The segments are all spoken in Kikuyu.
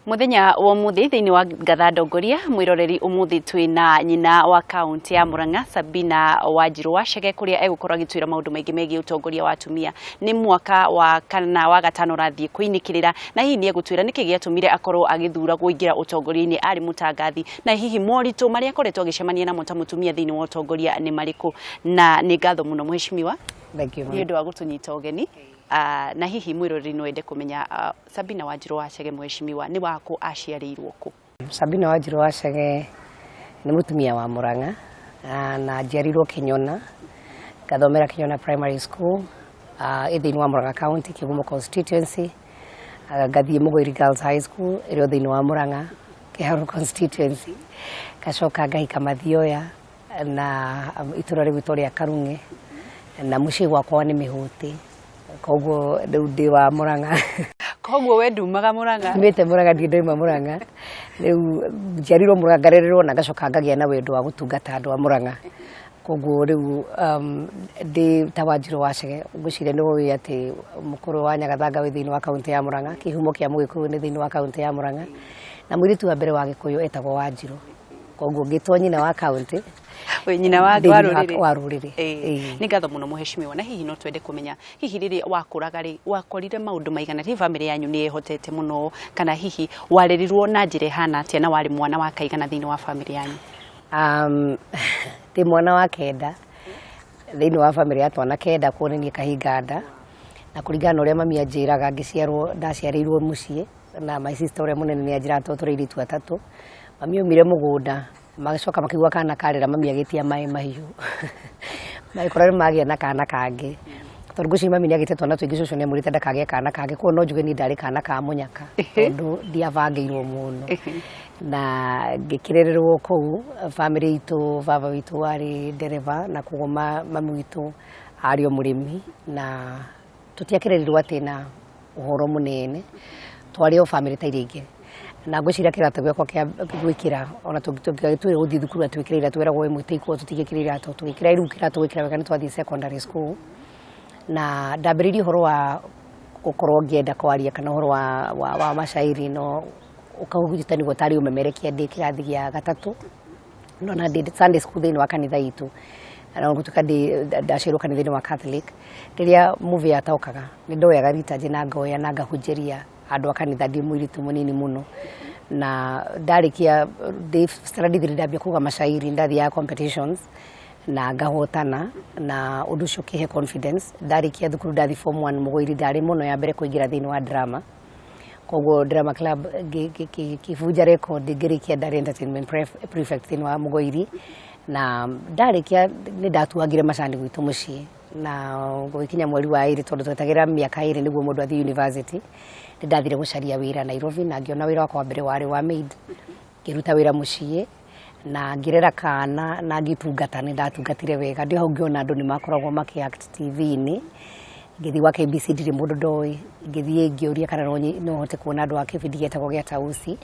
Muthenya wa umuthi thiini wa ngatha ndongoria mwiroreri umuthi twina nyina wa kaunti ya Murang'a Sabina Wanjiru Wachege kuria egukorwo agitwira maundu maingi megie utongoria wa atumia. Ni mwaka wa kana wa gatano rathie kuinikirira na hihi ni egutwira niki giatumire akorwo agithura kuingira utongoria-ini ari mutangathi na hihi moritu maria akoretwo agicemania namo ta mutumia thiini wa utongoria ni mariku. Na ni ngatho muno mheshimiwa. Thank you. Ni undu wa gutunyita ugeni. Na hihi mwiroreri no ende kumenya Sabina Wanjiru Wachege mheshimiwa ni wako aciarĩirwo kũ? Sabina Wanjiru Wachege nĩ mũtumia wa Murang'a na njiarirwo Kinyona, ngathomera Kinyona Primary School ĩ thĩinĩ wa Murang'a County, Kigumo constituency. Ngathiĩ Mũgũiri Girls High School ĩrĩ o thĩinĩ wa Murang'a, Kiharu constituency. Ngacoka ngahika Mathioya na itũra rĩgwĩtwo rĩa Karung'e na mũciĩ gwakwa nĩ Mĩhũtĩ, koguo rĩu ndĩ wa Murang'a. Koguo we ndumaga Murang'a? Ndumĩte Murang'a, ndirĩ ndauma Murang'a. Rĩu njiarirwo Murang'a, ngarererwo na ngacoka ngagĩa na wendo wa gũtungata andũ a Murang'a. Koguo rĩu ndĩ ta Wanjiru Wachege, ngwĩciria nĩ ũĩ atĩ mũkũrũ wa Nyagathanga wĩ thĩinĩ wa kaũntĩ ya Murang'a, kĩhumo kĩa Mũgĩkũyũ nĩ thĩinĩ wa kaũntĩ ya Murang'a, na mũirĩtu wa mbere wa Gĩkũyũ etagwo Wanjiru. Koguo ngĩtwo nyina wa kaũntĩ. Wĩ nyina wa Ndĩ wa nyina rũrĩrĩ. Wa rũrĩrĩ. Ĩĩ. Nĩ ngatho mũno mheshimiwa, na hihi no twende kũmenya hihi rĩrĩa wakũraga rĩ, wakorire maũndũ maigana hihi bamĩrĩ yanyu nĩ ĩhotete mũno kana hihi warerirwo na njĩra ĩhana atĩa na warĩ mwana wa kaigana thĩinĩ wa bamĩrĩ yanyu? Ndĩ mwana wa kenda thĩinĩ wa bamĩrĩ ya twana kenda, kuo nĩ niĩ kahinga nda, na kũringana na ũrĩa mami anjĩraga ngĩciarwo, ndaciarĩirwo mũciĩ na my sister ũrĩa mũnene nĩ anjĩraga tondũ tũrĩ airĩtu atatũ, mami aumire mũgũnda magacoka makĩigua kana karĩra, mami agĩtia maĩ mahiũ magĩkora nĩ magĩa na kana kangĩ, tondũ ngwĩciria mami nĩ agĩte twana tũingĩ, cũcũ nĩ amwĩrĩte ndakagĩe kana kangĩ, koguo no njuge niĩ ndarĩ kana ka mũnyaka tondũ ndiabangĩirwo mũno na ngĩkĩrererwo kũu bamĩrĩ itũ. Baba witũ arĩ ndereba na koguo mami witũ arĩ o mũrĩmi na tũtiakĩrerirwo atĩ na ũhoro mũnene, twarĩ o bamĩrĩ ta iria ingĩ. Na ngwĩciria kĩratũ gĩakwa kĩa gwĩkĩra ona tũngĩgĩtuire gũthiĩ thukuru atwĩkĩra iratũ, weragwo wĩ mũtĩ tũtingĩkĩra iratũ, tũgĩkĩra rĩu kĩratũ gwĩkĩra wega nĩ twathiĩ secondary school. Na ndambĩrĩirie ũhoro wa gũkorwo ngĩenda kwaria kana ũhoro wa macairi no ũkahutania tarĩ ũmemerekia ndĩ kĩrathi gĩa gatatũ, no na ndĩ Sunday school thĩinĩ wa kanitha itũ, na gũtuĩka ndĩ ndaciarwo kanitha-inĩ wa Catholic. Rĩrĩa movie yataũkaga nĩ ndoyaga liturgy na ngoya na ngahunjĩria andũ a kanitha ndĩ mũirĩtu mũnini mũno. Na ndarĩkia ndĩ standard 3 ndambia kuga macairi, ndathiaga competitions na ngahotana, na ũndũ ũcio ũkĩhe confidence. Ndarĩkia thukuru ndathiĩ form 1 Mũgũiri, ndarĩ mũno ya mbere kũingĩra thĩinĩ wa drama, koguo drama club ngĩbunja record, ngĩrĩkia ndarĩ entertainment prefect thĩinĩ wa Mũgũiri. Na ndarĩkia nĩ ndatuangire macani gwitũ mũciĩ, na gũgĩkinya mweri wa ĩrĩ, tondũ twetagĩrĩra mĩaka 2 nĩguo mũndũ athiĩ university, nĩ ndathire gũcaria wĩra Nairobi na ngĩona wĩra wakwa wa mbere warĩ wa maid. Ngĩruta wĩra mũciĩ na ngĩrera kana na ngĩtungata, nĩ ndatungatire wega. Ndĩ hau ngĩona andũ nĩ makoragwo makĩ act TV-inĩ, ngĩthiĩ gwa KBC, ndirĩ mũndũ ndoĩ, ngĩthiĩ ngĩũria kana no hote kuona andũ a kĩbindi gĩetagwo gĩa Tausi.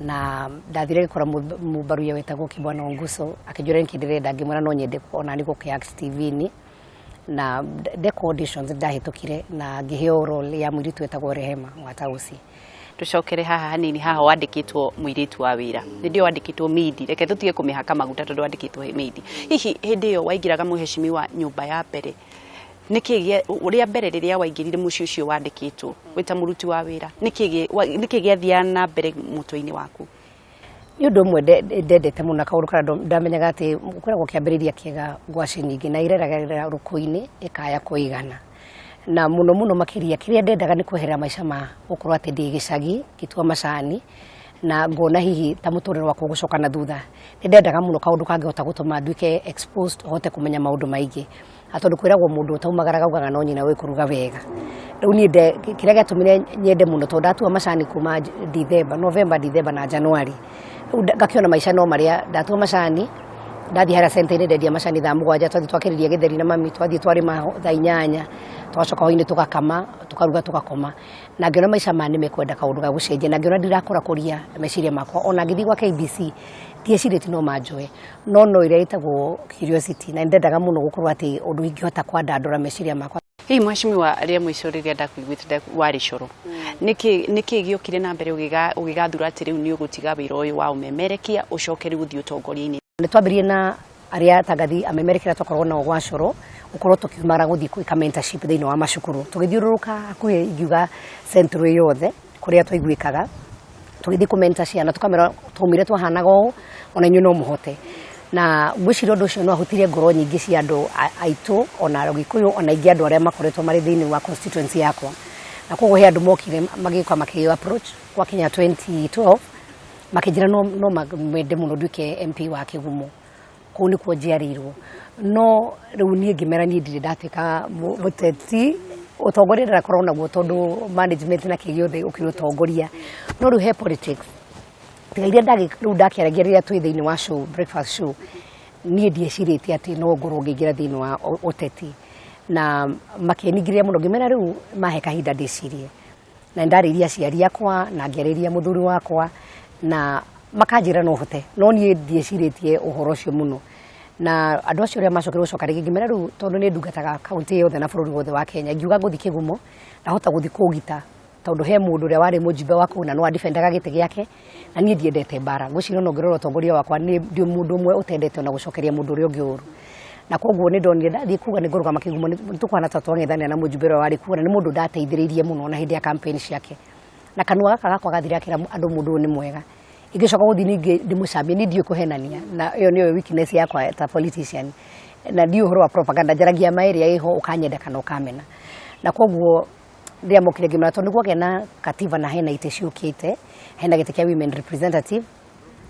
Na ndathire ngĩkora mũmbaruya wetagwo Kibwana Onguso, akĩnjũria nĩkĩ ndĩrenda, ngĩmwĩra no nyende ona niĩ gũkĩ act TV-inĩ. Na ndekwo auditions ndahĩtũkire na ngĩheo role ya mũirĩtu wetagwo Rehema wa Tausi. Tucokere haha hanini, haha wandĩkĩtwo mũirĩtu wa wĩra, hĩndĩ ĩyo wandĩkĩtwo maid, reke tũtige kũmĩhaka maguta tondũ wandĩkĩtwo maid. Hihi hĩndĩ ĩyo waingĩraga mheshimiwa nyũmba ya mbere, nĩkĩ rĩa mbere rĩrĩa waingĩrire mũciĩ ũcio wandĩkĩtwo wĩ ta mũruti wa wĩra, nĩkĩ gĩathiaga na mbere mũtwe-inĩ waku? Nĩ ũndũ ũmwe ndendete mũno na kaũndũ karĩa ndamenyaga atĩ kwĩragwo kĩambĩrĩria kĩega ngwacĩ nyingĩ na ireragĩra rũkũ-inĩ ĩkaya kũigana. Na mũno mũno makĩria kĩrĩa ndendaga nĩ kweherera maica ma gũkorwo atĩ ndĩ gĩcagi ngĩtua macani na ngona hihi ta mũtũrĩre wakwa ũgũcoka na thutha. Nĩ ndendaga mũno kaũndũ kangĩhota gũtũma nduĩke exposed, hote kũmenya maũndũ maingĩ, na tondũ kwĩragwo mũndũ ũtaumagaraga augaga no nyina ũĩ kũruga wega. Rĩu niĩ kĩrĩa gĩatũmire nyende mũno, tondũ ndatua macani kuma December, November, December na January, rĩu ngakĩona maica no marĩa ndatua macani. Ndathiĩ harĩa center-inĩ ndendia macani thaa 7, twathiĩ twakĩrĩria gĩtheri na mami, twathiĩ twarĩma thaa 8, twacoka hwainĩ tũgakama, tũkaruga, tũgakoma. Na ngĩona maica maya nĩ mekwenda kaũndũ ga gũcenjia, na ngĩona ndirakũra kũria meciria makwa. Ona ngĩthiĩ gwa KBC ndiecirĩtie no manjoe, no ĩrĩa ĩtagwo curiosity, na nĩ ndendaga mũno gũkorwo atĩ ũndũ ingĩhota kwandandũra meciria makwa. Hihi mheshimiwa, rĩa mũico rĩrĩa ndakuiguĩte warĩ coro, nĩkĩ gĩokire na mbere ũgĩgathura atĩ rĩu nĩ ũgũtiga wĩra ũyũ wa ũmemerekia ũcoke rĩu ũthiĩ ũtongoria-inĩ? Nĩ twambĩrĩrie na arĩa atangathi amemerekera twakoragwo nao gwa coro, gũkorwo tũkiumagara gũthiĩ gwĩka mentorship thĩinĩ wa macukuru, tũgĩthiũrũrũka hakuhĩ ingiuga central yothe kũrĩa twaiguĩkaga, tũgĩthiĩ kũ mentor ciana, tũkamera twaumire twahanaga ũũ, ona inyuĩ no mũhote. Na ngwĩciria ũndũ ũcio no ahutirie ngoro nyingĩ cia andũ aitũ, ona Gĩkũyũ, ona ingĩ andũ arĩa makoretwo marĩ thĩinĩ wa constituency yakwa. Na koguo he andũ mokire magĩũka makĩ approach gwakinya 2012, makĩnjĩra no mende mũno nduĩke MP wa Kĩgumo, kũu nĩkuo njiarĩirwo. No rĩu niĩ ngĩmera niĩ ndirĩ ndatuĩka mũteti, ũtongoria ndĩrakorwo naguo tondũ management na kĩ gĩothe ũkĩrĩ ũtongoria, no rĩu he politics tiga iria rĩu ndakĩaragia rĩrĩa twĩ thĩinĩ wa show, breakfast show, niĩ ndiecirĩtie atĩ no ngorwo ngĩingĩra thĩinĩ wa ũteti. Na makĩningĩrĩria mũno, ngĩmera rĩu mahe kahinda ndĩcirie. Na ndarĩria aciari akwa na ngĩarĩria mũthuri wakwa na makanjĩra no hote, no niĩ ndiecirĩtie ũhoro ũcio mũno. Na andũ acio arĩa macokire gũcoka rĩngĩ, ngĩmera rĩu tondũ nĩ ndungataga kaunti yothe na bũrũri wothe wa Kenya, ngiuga ngũthiĩ Kĩgumo, ndahota gũthiĩ kũũgita tondũ he mũndũ ũrĩa warĩ mũjumbe wa kũu na no adefendaga gĩtĩ gĩake, na niĩ ndiendete mbara. Ngwĩciria ona ũngĩrora ũtongoria wakwa, nĩ ndĩ mũndũ ũmwe ũtendete ona gũcokeria mũndũ ũrĩa ũngĩ ũru. Na koguo nĩ ndonire ndathiĩ kuga nĩ ngũrũgama Kĩgumo, nĩ tũkũhana ta twang'ethanĩra na mũjumbe ũrĩa warĩ kuo, na nĩ mũndũ ndateithĩrĩirie mũno na hĩndĩ ya campaign ciake. Na kanua gaka gakwa gathire akĩra andũ mũndũ ũyũ nĩ mwega. Ingĩcoka gũthiĩ ningĩ ndĩmũcambie, niĩ ndiũĩ kũhenania, na ĩyo nĩyo weakness yakwa ta politician. Na ndiũĩ ũhoro wa propaganda, njaragia ma ĩrĩa ĩho, ũkanyenda kana ũkamena. Na koguo rĩrĩa mokire ngĩmera tondũ nĩ kwagĩa na katiba na hena itĩ ciũkĩte, hena gĩtĩ kĩa women representative,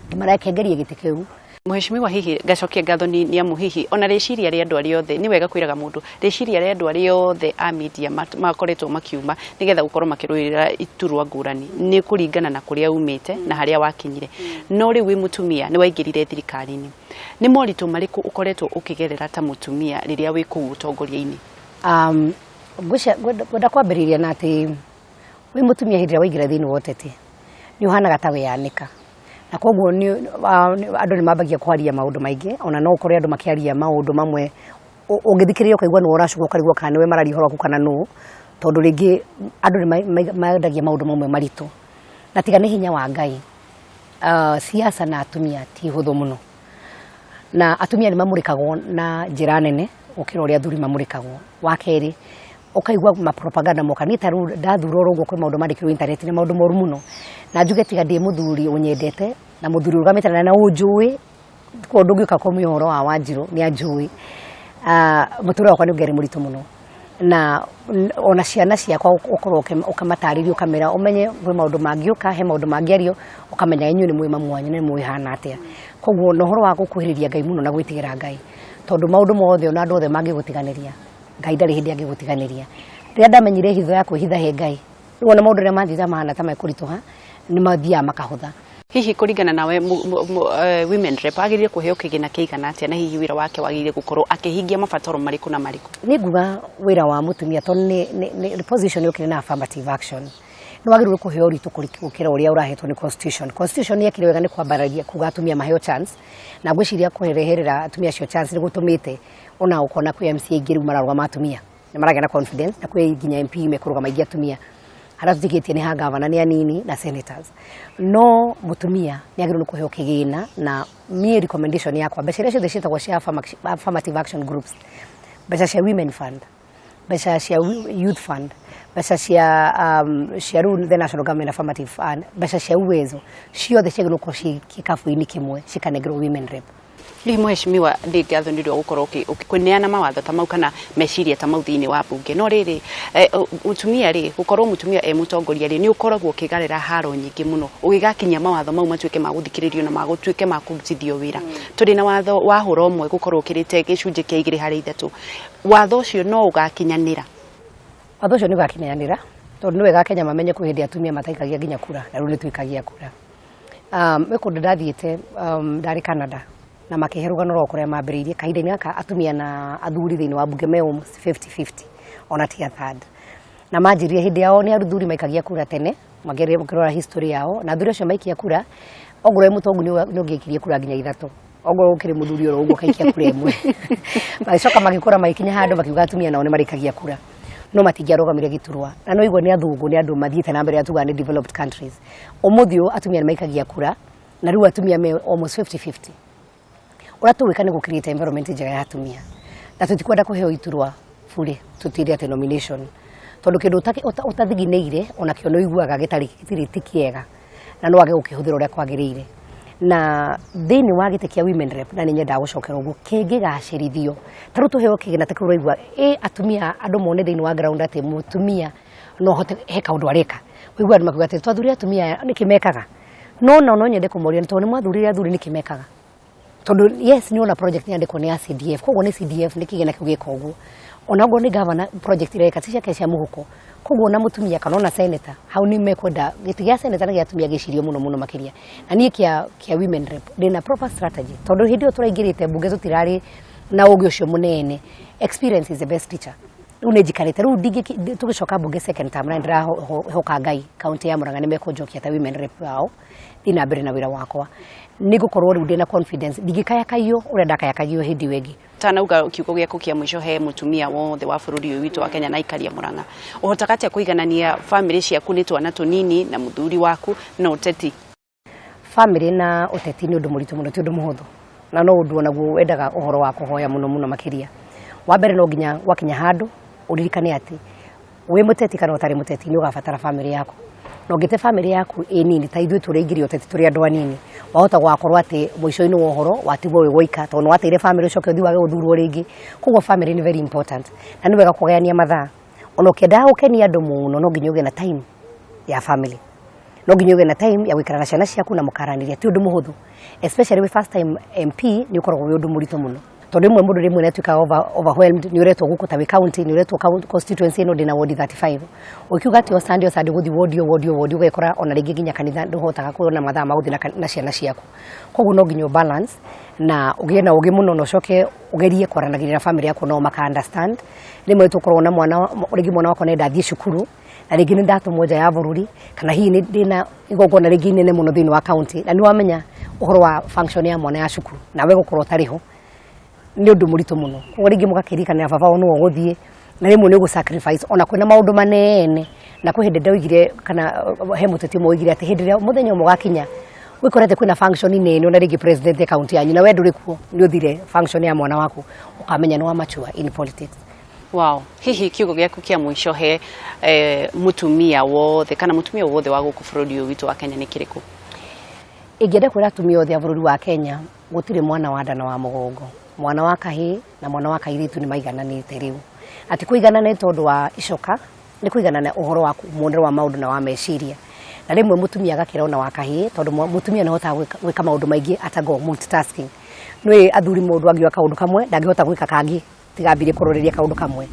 ngĩmera reke ngerie gĩtĩ kĩu. Mheshimiwa, hihi ngacokia ngatho nĩ amu hihi ona rĩciria rĩa andũ arĩa othe, nĩ wega kwĩraga mũndũ rĩciria rĩa andũ arĩa othe a media makoretwo makiuma nĩgetha gũkorwo makĩrũĩrĩra iturwa ngũrani nĩ kũringana na kũrĩa umĩte na harĩa wakinyire. No rĩu wĩ mũtumia nĩ waingĩrire thirikari-inĩ, nĩ moritũ marĩkũ ũkoretwo ũkĩgerera ta mũtumia rĩrĩa wĩ kũu ũtongoria-inĩ? Ngwenda kwambĩrĩria na atĩ wĩ mũtumia hĩndĩ ĩrĩa waingĩra thĩinĩ wa ũteti nĩ ũhanaga ta weyanĩka, na koguo andũ nĩ mambagia kwaria maũndũ maingĩ, ona no ũkore andũ makĩaria maũndũ mamwe ũngĩthikĩrĩria ũkaigua nĩwe ũracukwo, ũkarigwo kana nĩwe mararia ũhoro waku kana nũ, tondũ rĩngĩ andũ nĩ mendagia maũndũ mamwe maritũ. Na tiga nĩ hinya wa Ngai, siasa na atumia ti hũthũ mũno, na atumia nĩ mamũrĩkagwo na njĩra nene gũkĩra ũrĩa athuri mamũrĩkagwo. Wa kerĩ, ũkaigua ma propaganda moka, niĩ ta rĩu ndathurwo oro ũguo kwĩ maũndũ mandĩkirwo internet, nĩ maũndũ moru mũno, na njuge tiga ndĩ mũthuri ũnyendete na mũthuri ũrũgamĩte na ũnjũĩ, koguo ndũngĩũka kũmenya ũhoro wa Wanjirũ, nĩ anjũĩ. Mũtũrĩre wakwa nĩ ũngĩarĩ mũritũ mũno, na ona ciana ciakwa ũkorwo ũkamatarĩria, ũkamera ũmenye kwĩ maũndũ mangĩũka, he maũndũ mangĩario, ũkamenya inyuĩ nĩ mũĩ mamu wanyu nĩ mũĩ hana atĩa. Koguo na ũhoro wa gũkuhĩrĩria Ngai mũno na gwĩtigĩra Ngai, tondũ maũndũ mothe ona andũ othe mangĩgũtiganĩria, Ngai ndarĩ hĩndĩ angĩgũtiganĩria. Rĩrĩa ndamenyire hitho ya kwĩhitha he Ngai, rĩu ona maũndũ marĩa mathiĩte mahana ta mekũritũha, nĩ mathiaga makahũtha. Hihi kũringana nawe women rep agĩrĩire kũheo kĩgĩna kĩigana atĩa, na hihi wĩra wake wagĩrĩire gũkorwo akĩhingia mabataro marĩkũ na marĩkũ? Nĩ nguga wĩra wa mũtumia tondũ nĩ position yokire na affirmative action, nĩ wagĩrĩirwo kũheo ũritũ gũkĩra ũrĩa ũrahetwo nĩ constitution. Constitution yekire wega nĩ kwambararia kuga atumia maheo chance, na ngwĩciria kũreherera atumia acio chance nĩ gũtũmĩte ona ũkona kwĩ MCA aingĩ rĩu mararũgama atumia, nĩ maragĩa na confidence, na kwĩ nginya MP mekũrũgama aingĩ atumia. Harĩa tũtigĩtie nĩ ha gavana nĩ anini na senators, no mũtumia nĩ agĩrĩirwo nĩ kũheo kĩgĩna. Na niĩ recommendation yakwa, mbeca iria ciothe ciĩtagwo cia affirmative action groups, mbeca cia women fund, mbeca cia youth fund, mbeca cia rĩu the national government affirmative fund, mbeca cia Uwezo, ciothe ciagĩrĩirwo gũkorwo ciĩ gĩkabũ-inĩ kĩmwe, cikanengerwo women rep. Hihi mheshimiwa, ndĩ ngatho nĩ ũndũ wa gũkorwo ũkĩneana mawatho ta mau kana meciria ta mau thĩinĩ wa mbunge. No rĩrĩ, mũtumia rĩ, gũkorwo mũtumia e mũtongoria rĩ, nĩ ũkoragwo ũkĩgarĩra haro nyingĩ mũno ũgĩgakinyia mawatho mau matuĩke ma gũthikĩrĩrio na magũtuĩke ma kũrutithio wĩra. Tũrĩ na watho wa hũra ũmwe gũkorwo ũkĩrĩte gĩcunjĩ kĩa 2 harĩ 3. Watho ũcio no ũgakinyanĩra? Watho ũcio nĩ ũgakinyanĩra, tondũ nĩ wega Kenya mamenye kwĩ hĩndĩ atumia mataikagia nginya kura, na rĩu nĩ tũikagia kura. Gwĩ kũndũ ndathiĩte, ndarĩ Canada, na makĩhe rũgano rwa kũrĩa mambĩrĩirie. Kahinda-inĩ gaka atumia na athuri thĩinĩ wa mbunge me almost 50-50, ona ti a third. Na manjĩrire hĩndĩ yao nĩ athuri maikagia kura tene, makĩrora history yao, na athuri acio maikia kura, ongorwo wĩ mũtongu nĩ ũngĩaikirie kura nginya ithatũ, ongorwo ũkĩrĩ mũthuri oro ũguo ũkaikia kura ĩmwe. Magĩcoka magĩkũra, magĩkinya handũ makiuga atumia nao nĩ marĩikagia kura. No matingĩarũgamire gĩturwa na no igua nĩ athũngũ, nĩ andũ mathiĩte na mbere, atugaga nĩ developed countries. Ũmũthĩ ũyũ atumia nĩ maikagia kura na rĩu atumia me almost 50-50. Ũrĩa tũgwĩka nĩ gũ create environment njega ya atumia, na tũtikwenda kũheo iturwa bure, tũtire atĩ nomination, tondũ kĩndũ ũtathiginĩire onakĩo nĩ ũiguaga gĩtarĩ gĩtirĩ ti kĩega na no wage gũkĩhũthĩra ũrĩa kwagĩrĩire. Na thĩinĩ wa gĩtĩ kĩa women rep, na nĩ nyendaga gũcokera ũguo, kĩngĩgacĩrithio ta rĩu tũheo kĩgĩna ta kĩu, ũraigua ĩ atumia andũ mone thĩinĩ wa ground atĩ mũtumia no hote he kaũndũ areka. Ũiguaga andũ makiuga atĩ twathurire atumia aya, nĩkĩ mekaga? No no no nyende kũmoria, tondũ nĩ mwathurire athuri, nĩkĩ mekaga? Tondũ yes, nĩ ona project yandĩkwo nĩ ya CDF, koguo nĩ CDF, nĩ kĩgĩna kĩu gĩka ũguo. Ona okorwo nĩ governor, project ireka ti ciake cia mũhuko. Koguo ona mũtumia kana ona senator hau nĩ mekwenda gĩtĩ gĩa senator na gĩa atumia gĩcirio mũno mũno makĩria. Na niĩ kĩa women rep ndĩna proper strategy, tondũ hĩndĩ ĩyo tũraingĩrĩte mbunge tũtirarĩ na ũgĩ ũcio mũnene. Experience is the best teacher. Rĩu nĩ njikarĩte rĩu tũgĩcoka mbunge second term, na ndĩrahoka Ngai kaunti ya Murang'a nĩ mekũnjokia ta women rep wao, thiĩ na mbere na wĩra wakwa. Nĩ ngũkorwo rĩu ndĩna confidence, ndingĩkayakayio ũrĩa ndakayakagio hĩndĩ ĩyo ĩngĩ. Tanauga kiugo gĩaku kĩa mũico he mũtumia wothe wa bũrũri ũyũ witũ wa Kenya na aikari a Murang'a, ũhotaga atĩa kũiganania famĩlĩ ciaku, nĩ twana tũnini na mũthuri waku na ũteti? Famĩlĩ na ũteti nĩ ũndũ mũritũ mũno, ti ũndũ mũhũthũ, na no ũndũ onaguo wendaga ũhoro wa kũhoya mũno mũno makĩria. Wa mbere, no nginya gwakinya handũ ũririkane atĩ wĩ mũteti kana ũtarĩ mũteti, nĩ ũgabatara famĩlĩ yaku, na ũngĩte famĩlĩ yaku ĩ nini ta ithuĩ tũrĩa ũteti tũrĩ andũ anini, wahota gũgakorwo atĩ mũico-inĩ wa ũhoro watigwo wĩ woika, tondũ nĩ wateire famĩlĩ, ũcoke ũthiĩ wage gũthurwo rĩngĩ. Koguo famĩlĩ nĩ very important, na nĩ wega kũgayania mathaa. Ona ũkĩendaga gũkenia andũ mũno, no nginya ũgĩe na time ya family, no nginya ũgĩe na time ya gũikara na ciana ciaku na mũkaranĩria. Ti ũndũ mũhũthũ, especially wĩ first time MP, nĩ ũkoragwo wĩ ũndũ mũritũ mũno, tondũ rĩmwe mũndũ rĩmwe nĩ atuĩkaga overwhelmed. Nĩ ũretwo gũkũ ta wĩ county, nĩ ũretwo constituency ĩno ndĩna ward 35, ũkiuga atĩ o Sunday, o Sunday gũthiĩ ward o ward o ward, ũgekora ona rĩngĩ nginya kanitha ndũhotaga kuona mathaa ma gũthiĩ na ciana ciaku. Koguo no nginya balance na ũgĩe na ũgĩ mũno, na ũcoke ũgerie kwaranagĩria na family yaku no maka understand. Rĩmwe tũkoragwo na mwana, rĩngĩ mwana wakwa nenda athiĩ cukuru, na rĩngĩ nĩ ndatũmwo nja ya bũrũri, kana hihi nĩ ndĩna igongona rĩngĩ inene mũno thĩinĩ wa county, na nĩ wamenya ũhoro wa function ya mwana ya cukuru nawe gũkorwo ũtarĩ ho nĩ ũndũ mũritũ mũno. Koguo rĩngĩ mũgakĩririkana baba wao nĩwe ũgũthiĩ, na rĩmwe nĩ ũgũ sacrifice ona kwĩna maũndũ manene. Na kwĩ hĩndĩ ndoigire, kana he mũteti ũmwe oigire atĩ hĩndĩ ĩrĩa mũthenya ũmwe ũgakinya wĩkorete kwĩna function nene, ona rĩngĩ president ya county yanyu, na we ndũrĩ kuo, nĩ ũthire function ya mwana waku, ũkamenya nĩ wa mature in politics. Wow. Hihi kiugo gĩaku kĩa mũico he mũtumia wothe kana mũtumia wothe wa gũkũ bũrũri ũyũ witũ wa Kenya nĩ kĩrĩkũ? Ingĩenda kwĩra atumia othe a bũrũri wa Kenya, gũtirĩ mwana wa nda na wa mũgongo. Mwana wa kahĩĩ na mwana wa kairĩtu nĩ maigananĩte rĩu. Na ti kũiganana nĩ tondũ wa icoka, nĩ kũiganana ũhoro wa muonere wa maũndũ na wa meciria. Na rĩmwe mũtumia agakĩra ona wa kahĩĩ, tondũ mũtumia nĩ ahotaga gwĩka maũndũ maingĩ atago multitasking. Nĩ athuri, mũndũ angĩoya kaũndũ kamwe ndangĩhota gwĩka kangĩ tigambire kũroreria kaũndũ kamwe.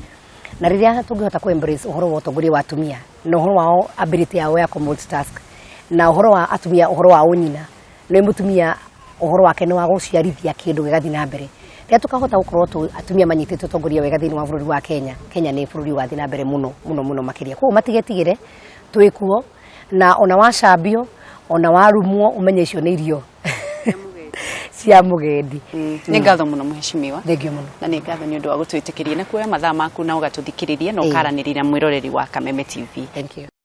Na rĩrĩa tũngĩhota kũ embrace ũhoro wa ũtongoria wa atumia na ũhoro wao, ability yao ya kũ multitask, na ũhoro wa atumia, ũhoro wa ũnyina, nĩ mũtumia ũhoro wake nĩ wa gũciarithia kĩndũ gĩgathiĩ na mbere. Rĩrĩa tũkahota gũkorwo atumia manyitĩte ũtongoria wega thĩinĩ wa bũrũri wa Kenya, Kenya nĩ bũrũri ũgathiĩ na mbere mũno mũno mũno makĩria. Koguo matigetigĩre, twĩ kuo, na ona wacambio, ona warumwo, ũmenye icio nĩ irio cia mũgendi. Nĩ ngatho mũno, mheshimiwa. Thengiũ mũno. Na nĩ ngatho nĩ ũndũ wa gũtwĩtĩkĩria na kuoya mathaa maku na ũgatũthikĩrĩria na ũkaranĩria na mwĩroreri wa Kameme TV. Thank you.